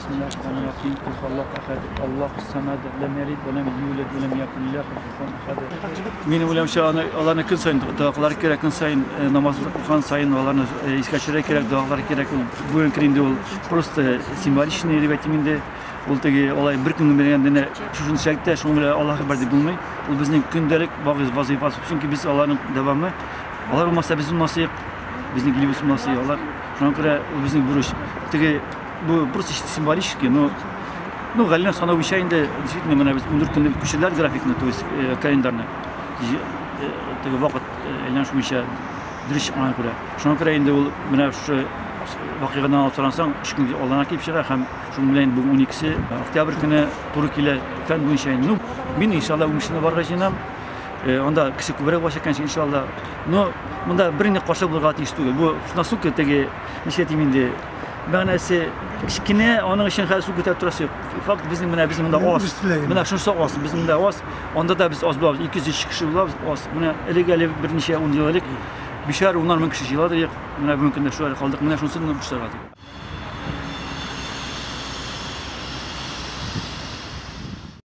Бисмиллаһир рахманир рахим. Кул һуаллаһу әхәд, Аллаһус самад, ләм ялид ва ләм юлад ва ләм якул ләһу куфуан әхәд. Минем уйлавымча, аны аларны көн саен дога кылырга кирәк, көн саен намаз укыган саен аларны искә төшерергә кирәк, дога кылырга кирәк. Ул бүгенге көн инде ул просто символичный дип әйтим инде. Ул теге алай бер көн генә генә шушыны чәктә, шуның белән Аллаһ бар дип булмый. Ул безнең көндәлек вазыйфасы, чөнки без аларның дәвамы. Алар булмаса, без булмас идек, безнең илебез булмас иде. Алар шуңа күрә ул безнең бурыч. Теге бу просто символический, но ну, галимнәр санау буенча инде действительно менә без 14 көнлек күчерделәр графикны, то есть календарны. Теге вакыт әйләнеш буенча дөрес чыкмаганга күрә. Шуңа күрә инде ул менә шушы вакыйгадан алып сорансаң, 3 көн алдана килеп чыга һәм шуның белән бүген 12 октябрь көне туры килә фән буенча инде. Ну, мин иншалла унбишендә барырга җыенам. Анда кеше күбрәк булачак, конечно, иншалла. Но монда берни каршы булырга тиеш түгел. Бу настолько теге, ничә дим инде, мәгънәсе кечкенә, аның өчен хәзер су күтәреп торасы юк. Факт безнең менә безнең монда аз. Менә шунысы аз, безнең монда аз. Анда да без аз булабыз, 200 кеше булабыз, аз. Менә элек әле берничә ун ел элек бишәр, унар мең кеше җыела идек. Менә бүгенге көндә шулай калдык. Менә шунысын борчылырга дип.